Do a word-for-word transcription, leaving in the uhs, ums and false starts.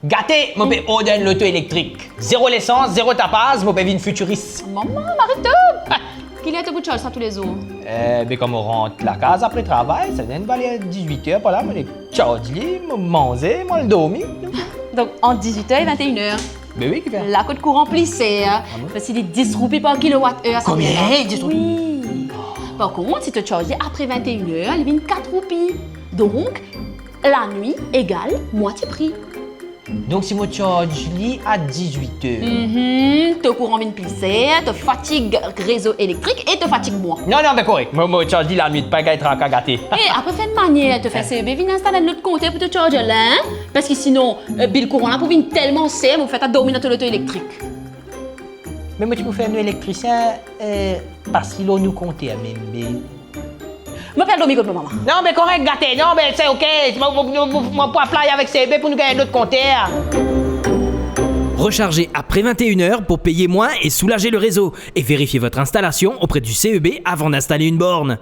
Gate, mo pe order enn loto elektrik. Zero lesans, zero tapaz, mo pe vinn fitiris. Mama, Marie-Taube! Ki ler to pou charge sa toulezour? Eh, be kan mo rant lakaz apre travay, sa donn valer dizwit er par la, mo charge li, mo manze, mo al dormi. Donk, ant dizwit er e vinte et une er. Be wi, kifer? La kot kouran pli ser, ah bon? Parski li dis roupi par kilowat er, sa. Konbien? Dis roupi? Wi. Par kont, si to charge li apre vinte et une er, li vinn kat roupi. Donk, lanwit egal mwatie pri. Donk, si mo charge li a dizwit er? Mhm, to kouran vinn pli ser, to fatig rezo elektrik e to fatig mwa. Non, non, be korek. Mo, mo charge li lanwit, pa gagn traka, Gate. E apre, fer enn manier, to fer C E B vinn instal enn lot konter pou to charge la, hein? Parski sinon, eh, bil kouran la pou vinn telman ser, mo fer twa dormi dan to loto elektrik. Me mo ti pou fer nou elektrisien, eh, pas li lor nou konter mem, be. Mo pe al dormi kot mo mama. Non, be korek, Gate. Non, be se ok. Mo, mo, mo, mo, mo pou apply avek C E B pou nou gagn lot konter. Rechargez après vingt et une heures pour payer moins et soulager le réseau. Et vérifiez votre installation auprès du C E B avant d'installer une borne.